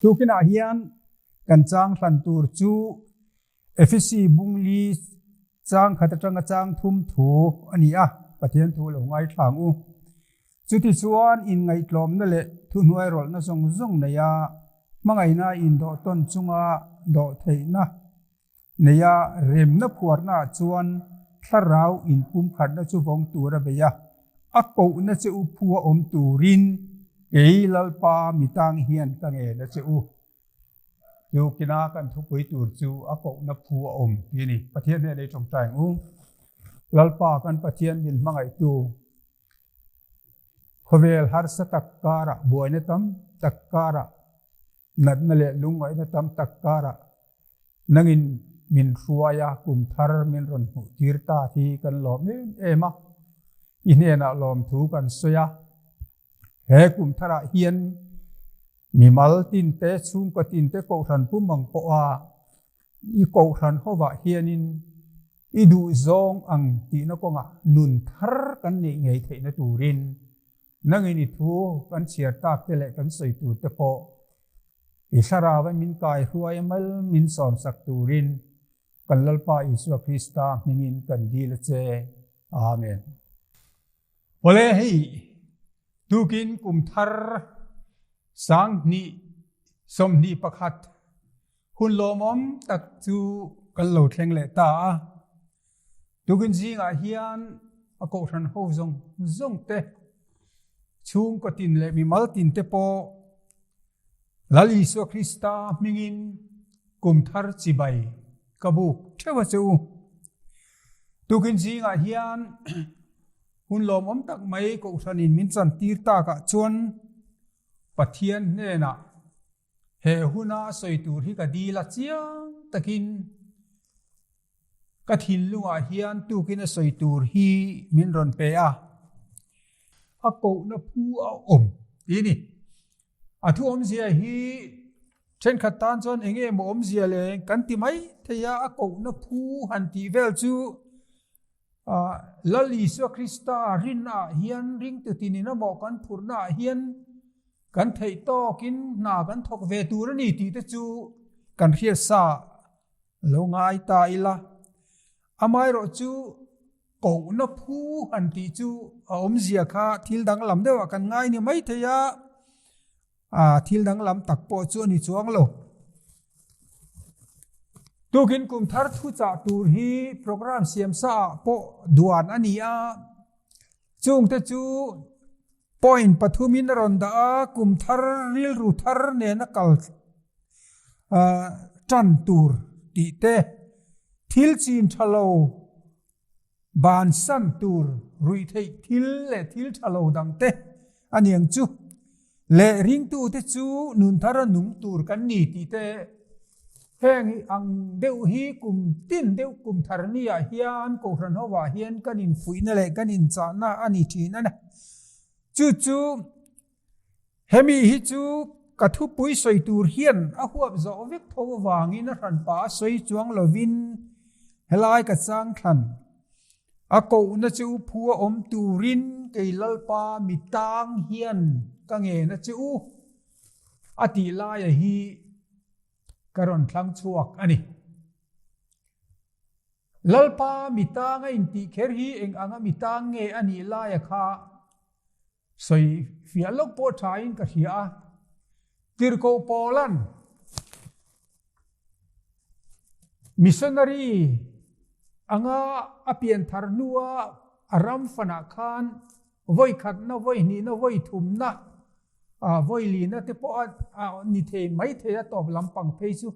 Tukinah hian kan chang hlan tur chu Efesi bungli chang khat atanga chang thum thu a ni a, Pathian thu lo ngaithla ang u. Chutichuan inngaihtlawmna leh thuhnuairawlhna zawng zawng neia hmangaihna indawhtawn chunga dawhtheihna neia remna phuarnaah chuan thlarau inpumkhatna chu vawng tur a bei a, a kohna che u phua awm turin kei Lalpa mitang hian ka ngen a che u. Chu kina kan thupui tur chu a kohna phu a awm ti a ni. Pathian hnenah i tawngtai ang u. Lalpa kan Pathian min hmangaihtu khawvel harsa tak karah, buaina tam tak karah, natna leh lungngaihna tam tak karah nangin min hruai a, kum thar min rawn hmuh tir ta hi kan lawm em em a. I hnenah lawmthu kan sawi a. He kum tharah hian mimal tinte, chhungkaw tinte kohhran pum ang pawha i kohhran hovah hianin i duhzawng ang tihna kawngah nun thar kan neih ngei theihna turin nangin i thu kan chhiar tak te leh kan sawi tur te pawh i thlarau a min kai hruai a mal min sawmsak turin kan Lalpa Isua Krista hmingin kan dil a che. Amen. Awle hei tukin kum thar 2021 hun lawmawm tak chu kan lo thleng leh ta a. Tukin zingah hian a kohhran ho zawng zawng te, chhungkaw tin leh mimal tin te pawh Lal Isua Krista hmingin kum thar chibai ka buk theuh a che u. Tukin zingah hian hun lawmawm tak mai kohhranin min chantir takah chuan Pathian hnenah he huna sawi tur hi ka dil a chiang takin ka thinlungah hian tukin a sawi tur hi min rawn pe a. A kohna phu a awm ti a ni. A thu awmzia hi thenkhat tan chuan eng nge maw awmzia le kan ti mai thei a, a kohna phu han tih vel chu Lal Isua Krista rinnaah hian ringtu tinin amaw kan phurhnaah hian kan theih tawkin hna kan thawk ve tur a ni tih te chu kan hriatsa lo ngai ta ila. Amaherawh chu Kohna phu han tih chu a awmzia kha thil danglam deuhah kan ngai ni mai thei a, aa thil danglam tak pawh chu a ni chuang lo. Tukin kum thar thu chah tur hi program siam sa ah pawh duan a ni a, chungte chu point pathumin a rawn dah a, kum thar rilru thar nena kal tan tur tih te, thil chin tha lo Bansan tur ruih theih thil leh thil tha lo dang te a niang chu. Leh ringtute chu nun thar a nung tur kan ni tih te heng ang deuh hi kum tin deuh kum thar ni ah hian Kohhran ho ah hian kan infuihna leh kan inchahna a ni thin a ni. Chu chu Hemi hi chu ka thupui sawi tur hian a huap zawh vek tho avangin a hranpa a sawi chuang lovin helai ka chang thlan. A kohna che u phu a awm turin kei Lalpa mi tang hian ka ngen a che u a tih laia hi ka rawn thlang chhuak a ni. Lalpa mi tang a intih kher hi eng anga mi tang nge a nih laia kha Sawi fiah lawk pawh thain ka hria a, Tirhkoh Paula'n missionary anga a pian thar hnua a ram fanah khan vawi khatna, vawi hnihna, vawi thumna, vawi lina te pawh a ni thei mai thei a tawp lampang phei chu.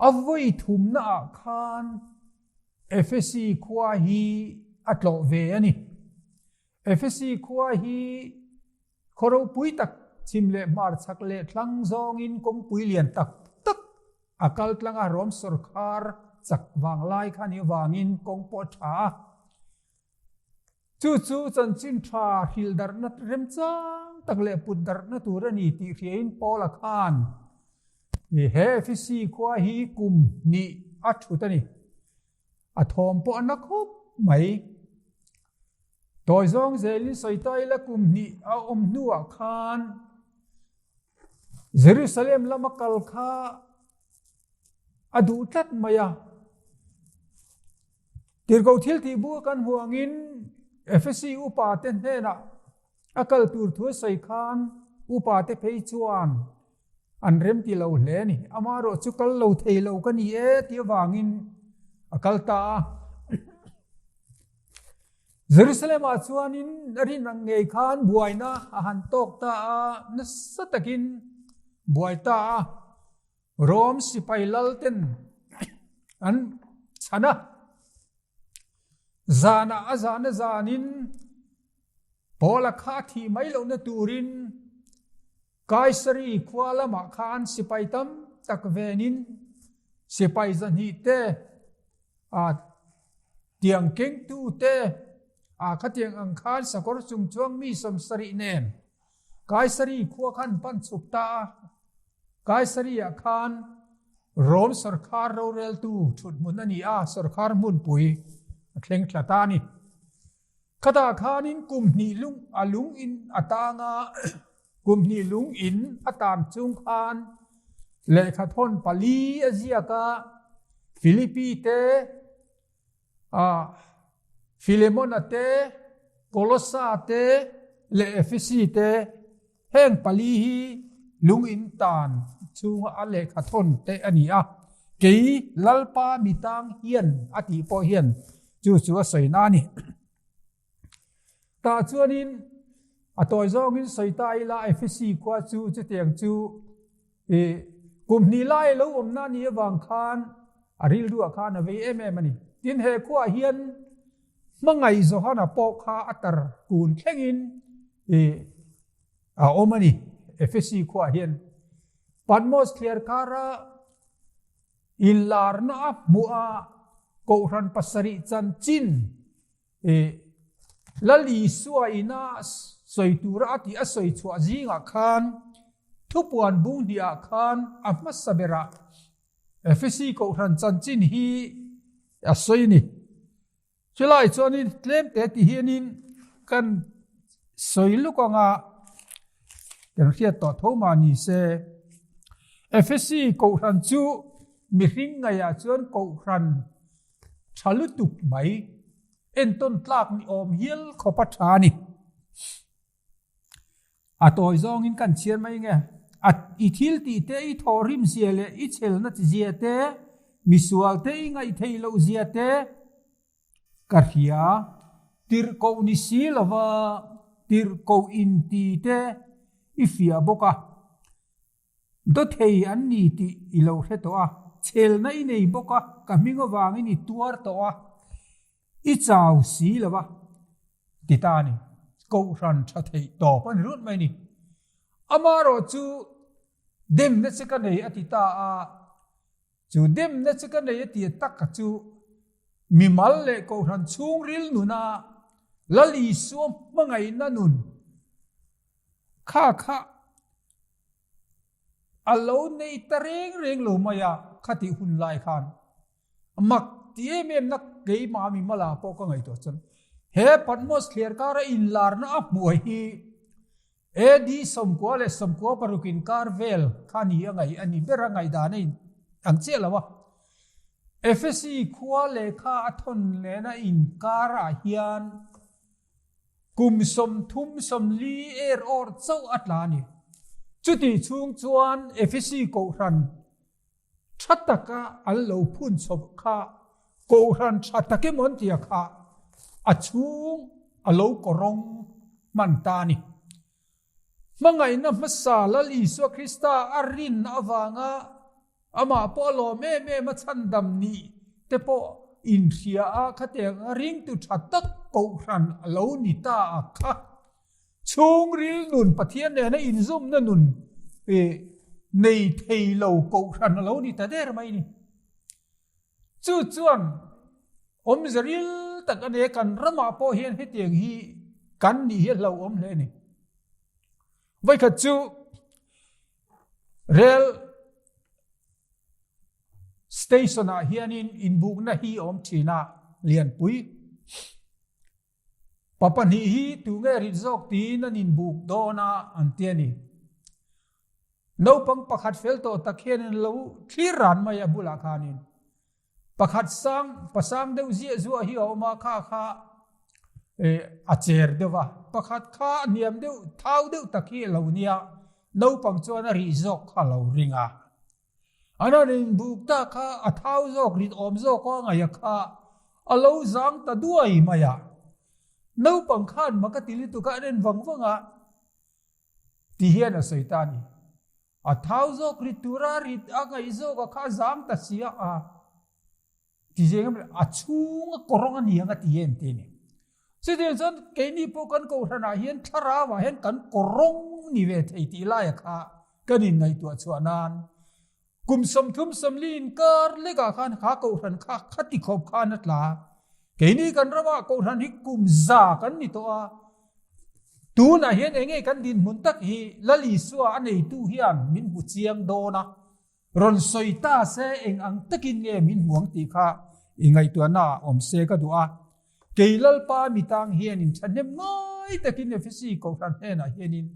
A vawi thumnaah khan Efesi khua hi a tlawh ve a ni. Efesi khua hi khaw ropui tak chhim leh hmar chhak leh thlang zawngin kawngpui lian tak tak a kal tlang a, Rom sawrkhar chak vang lai kha ni vangin kawng pawh a tha a. Chu chu chanchin tha hrilh darhna remchang tak leh put darhna tur a ni tih hriain Paula khan he Efesi khua hi kum hnih a thut a ni. A thawm pawh a na khawp mai. Tawi zawng zelin sawi ta ila kum hnih a awm hnuah khan. Jerusalem lama kal kha a duh tlat mai a. Tirhkoh thil tih bu a kan hmuh angin Efesi upa te hnenah a kal tur thu a sawi khan upa te phei chuan an rem ti lo hle a ni. Amaherawh chu kal lo thei lo ka ni e tih avangin a kal ta a. Jerusalem-ah chuanin a rin ang ngei khan buaina a han tawk ta a, nasa takin buai ta a. Rom sipai lalten an chhan a, zanah a zana zanin Paula kha a thih mai lohna turin Kaisari khua lamah khan sipai tam tak venin sipai zahnih te, a tiang kengtu te, a khatiang ang khan sakawr chung chuang mi sawmsarih nen Kaisari khua khan pan chhuk ta a. Kaisari-ah khan Rom sawrkhar roreltu thuthmun a ni a, sawrkhar hmunpui a thleng thla ta a ni. Khatah khanin kum hnih lung a lung in a tang a, kum hnih lung in a tan chung khan lehkhathawn pali a ziak a, Filipi te, a Filemona te, Kolosa te leh Efesi te, heng pali hi lung in tan chhunga a lehkhathawn te a ni a, kei Lalpa mi tang hian a tih pawh hian chu chu a sawi na a ni. Tah chuanin a tawi zawngin sawi ta ila Efesi khua chu chutiang chu I kum hnih lai lo awmna ni avang khan a rilruah khan a vei em em a ni. Tin, he khuaah hian hmangaih Johana pawh kha a tar kun thlengin i a awm a ni. Efesi khuaah hian Patmos thliar kara inlarna a hmuh a Kohhran pasarih chanchin I Lal Isua ina sawi tura a tih a sawi chhuah zingah khan thupuan bung hniah khan a hmasa berah Efesi Kohhran chanchin hi a sawi a ni. Chulai chuanin tlemte ti hianin kan sawi luk anga kan hriat tawh tho mah ni se. Efesi Kohhran chu mihring ngaihah chuan Kohhran Tha lutuk mai, entawn tlak ni awm hial khawp a tha a ni. A tawi zawngin kan chhiar mai nge, a i thil tih te, i thawhrim zia leh i chhelna chi zia te, misual te i ngaihtheih loh zia te ka hria. Tirhkoh ni si lova tirhkoh inti te i fiah bawk a. Dawthei an ni tih i lo hre tawh a, chhelna i nei bawk a, ka hming avangin i tuar tawh a, i chau si lo a, ti ta a ni. Kohhran tha theih tawp a ni rut mai a ni. Amaherawh chu demna che ka nei a ti ta a, chu demna che ka nei a ti taka chu mimal leh kohhran chhungril nuna Lal Isua hmangaihna nun Kha kha a lo nei ta reng reng lo mai a, khatih hun lai khan mak ti em em na keimah mi mala pawh ka ngaihtuah chuan he Patmos thliar kara inlarna a hmuai hi AD 90 leh 96 inkar vel kha ni a ngaih a ni ber a ngaihdan a in ang chiah lo a. Efesi khua lehkha a thawn lehna inkarah hian Kum 30 40 er awr chauh a tla a ni. Chutih chhung chuan Efesi Kohhran tha taka an lo phun chho kha Kohhran tha tak emaw an tia kha a chhung a lo kawrawng hman ta a ni. Hmangaihna hmasa Lal Isua Krista a rin avanga Amah pawh a lawm em em a chhandam nih te pawh inhria a khatiang a ringtu tha tak kohhran a lo ni ta a kha. Chhungril nun Pathian nena inzawmna nun nei thei lo kohhran a lo ni ta der mai ni. Chu chuan awmze ril tak a nei a, kan ramah pawh hian hetiang hi kan nih hi a hlauhawm hle a ni. Vawikhat chu Rel station ah hianin inbukna hi a awm thin a, Lianpui. Pa pahnih hi tunge rit zawk tiin an inbuk dawn a an ti a ni. Naupang pakhat fel tawh tak hianin lo thlir ran mai a bulah khanin pakhat sang pasang deuh ziah zuah hi a awm a, kha kha a cher deuh va, pakhat kha a hniam deuh thau deuh tak hi a lo nia, naupang chuan a rih zawk kha a lo ring a. An han inbuk ta kha a thau zawk rit awm zawk a ngaih a kha a lo zang ta duai mai a. Naupang khan mak a ti lutuk a, an en vang vang a. Ti hian a sawi ta a ni. A thau zawk rit tura rit a ngaih zawk a kha a zang ta si a, a ti zeng em le, a chhung a kawrawng a ni ang a ti em ti a ni. Chutiang chuan keini pawh kan kohhranah hian thlarauah hian kan kawrawng ni ve thei tih laia kha kan inngaihtuah chhuah nan Kum 30 40 inkar lekah khan kha kohhran kha khati khawp khan a tla. Keini kan ramah kohhran hi kum za kan ni tawh a. Tunah hian eng nge kan dinhmun tak hi Lal Isua a neitu hian min hmu chiang dawn a. Rawn sawi ta se eng ang takin nge min hmu ang tih kha i ngaihtuahna ah awm se ka duh a. Kei Lalpa mi tang hianin thahnem ngai takin Efesi kohhran hnenah hianin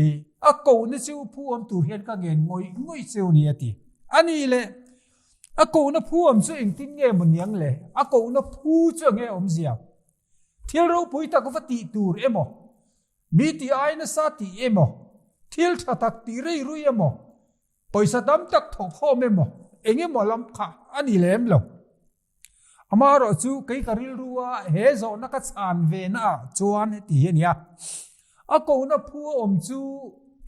i a kohna chu phu awm tur hian ka ngen ngawih ngawih cheu ni a ti. A nih le, a kohna phu awm chu engtin nge maw niang le? A kohna phu chu enge awmzia? Thil ropui tak va tih tur emaw, mi tih ai nasa tih emaw, thil tha tak tih rei rui emaw, pawisa tam tak thawkkhawm emaw, engemaw lam kha a ni lem lo. Amaherawh chu kei ka rilru a, he zawhna ka chhan ve na ah chuan heti hi a ni a, a kohna phu a awm chu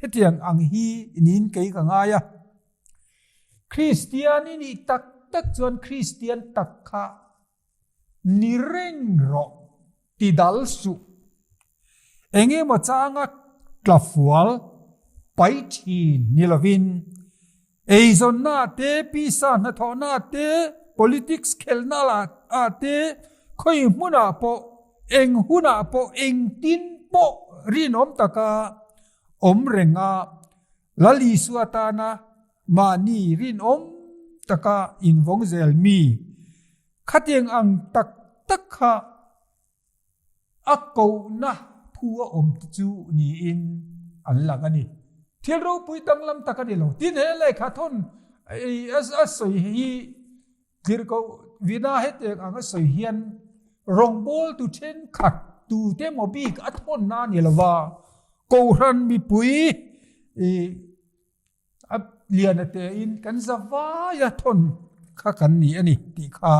hetiang ang hi niin kei ka ngai a. Kristian i nih tak tak chuan Kristian tak kha ni reng rawh ti dal suh. Engemaw changa tlafual pai thin ni lovin Eizawnna te, pisa hnathawhna te, politics khelhna ah te, khawi hmunah pawh, eng hunah pawh, engtin pawh rinawm taka awm reng a, Lal Isua tana mahni rinawm taka invawng zel mi khatiang ang tak tak kha A kohna phu a awm te chu niin an lang a ni. Thil ropui danglam tak a ni lo. Tin, he lehkha thawn a sawi hi tirhkoh vina hetiang ang a sawi hian rawngbawltu thenkhat tute emaw bik a thawnna a ni lo va, Kohhran mipui A lian a tein kan za vai a thawn kha kan ni a ni tih kha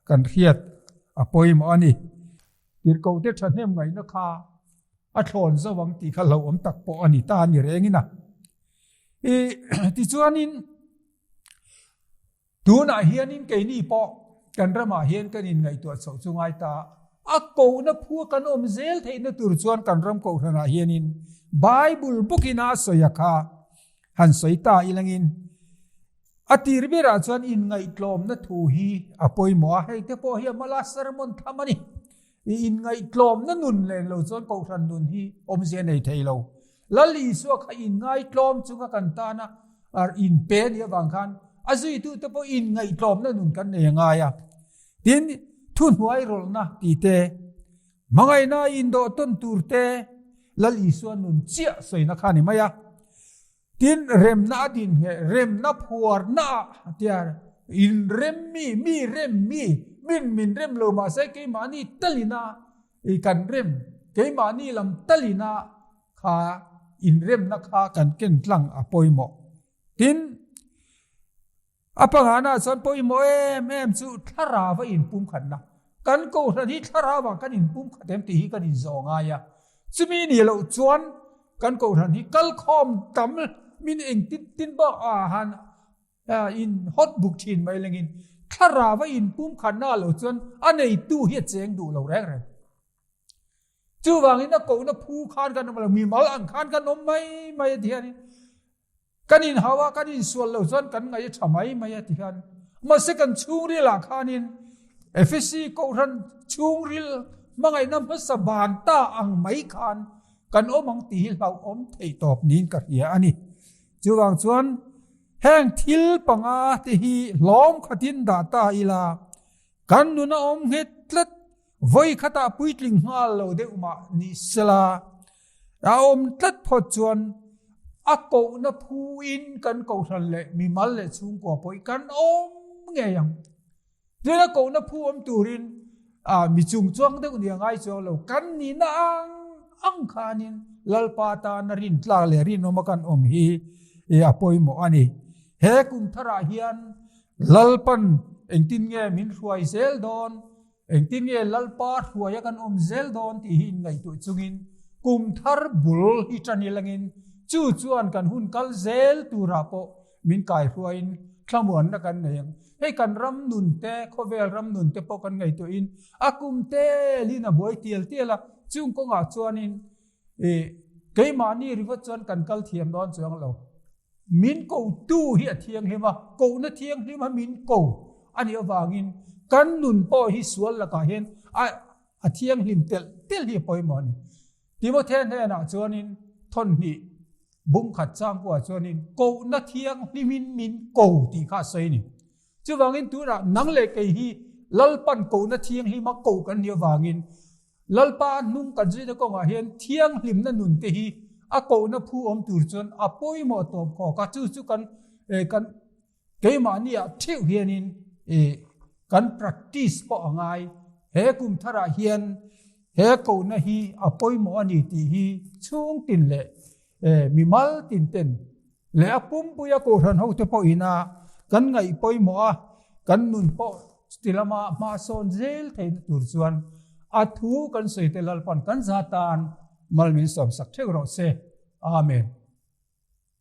kan hriat a pawimawh a ni. Tirhkohte thahnem ngaihna kha a thlawn zo ang tih kha hlauhawm tak pawh a ni ta a ni rengin a. I tichuanin Tunah hianin keini pawh kan ramah hian kan inngaihtuah chhoh chu ngai ta. A kohna phua kan awm zel theihna tur chuan kan ram kohhranah hianin Bible bawkin a sawi a kha han sawi ta ilangin a tir berah chuan inngaihtlawmna thu hi a pawimawh a, hei te pawh hi a mala sermon tham a ni. I inngaihtlawmna nun len lo chuan kohhran nun hi awmzia nei thei lo. Lal Isua kha inngaitlawm chunga kan tana inpe a nih avang khan a zuitute pawh inngaihtlawmna nun kan nei a ngai a. Tin, thuhnuai rawlhna tih te, hmangaihna indawh tawn tur te, Lal Isua nun chiah sawina kha a ni mai a. Tin, remna a din ngheh, remna phuarna ah tia inrem mi, mi rem mi, min min rem lo mahse keimahni talina i kan rem, keimahni lam talina kha inremna kha kan ken tlang a pawimawh. Tin, A pangana chuan pawimawh em em chu thlarau a inpumkhatna. Kan kohhran hi thlarau ah kan inpumkhat em tih hi kan inzawh ngai a. Chumi nih loh chuan kan kohhran hi kalkhawm tam min engtin tin bak ah han in hawt buk thin mai lengin thlarau a inpumkhatna ah loh chuan a neitu hi a cheng duh lo reng reng. Chuvangin a kohna phu khan kan awm lo, mimal ang khan kan awm mai mai a ti hianin Kan inhau a, kan insual lo chuan kan ngaih a tha mai mai a ti hian. Mahse kan chhungril ah khanin Efesi Kohhran chhungril hmangaihna hmasa ban ta ang mai khan kan awm ang tih hi hlauhawm theih tawp niin ka hria a ni. Chuvang chuan heng thil panga te hi hlawm khatin dah ta ila kan nun a awm nghet tlat Vawi khatah puitling nghal lo deuh mah ni sela, a awm tlat phawt chuan. A kohna phuin kan kohhran leh mimal leh chhungkua pawh hi kan awm ngei ang. Tin a kohna phu awm turin mi chung chuang deuh nia ngai chuang lo kan nihna ang ang khanin Lalpa tana rintlak leh rinawma kan awm hi a pawimawh a ni. He kum tharah hian Lalpan engtin nge min hruai zel dawn Engtin nge Lalpa hruaia kan awm zel dawn tih hi inngaihtuah chungin kum thar bul hi tan ilangin chu chuan kan hun kal zel turah pawh min kaihruaiin thlamuanna kan nei ang. Hei kan ram nun te, khawvel ram nun te pawh kan ngaihtuahin a kum telin a buai tial tial a, chung kawngah chuanin ih keimahni ringawt chuan kan kal thiam dawn chuang lo. Min kotu hi a thianghlim a, kohna thianghlim a min ko a nih avangin kan nun pawh hi sual lakah hian a a thianghlim telh telh hi a pawimawh a ni. Timothea hnenah chuanin thawnhnih bungkhat changkuah chuanin kohna thianghlimin min ko tih kha a sawi a ni. Chuvangin tunah nang leh kei hi Lalpan kohna thianghlim a koh kan nih avangin Lalpa hnung kan zuina kawngah hian thianghlimna nun te hi a kohna phu awm tur chuan a pawimawh tawp khawk a, chu chu kan kan keimahni ah theuh hianin kan practice pawh a ngai. He kum tharah hian he kohna hi a pawimawh a ni tih hi chhungtin leh mimal tin ten Leh a pumpuia Kohhran hote pawhin a kan ngaih pawimawh a, kan nun pawh chuti lama hma sawn zel theihna tur chuan a thu kan sawi te Lalpan kan za tan mal min sawmsak theuh rawh se. Amen.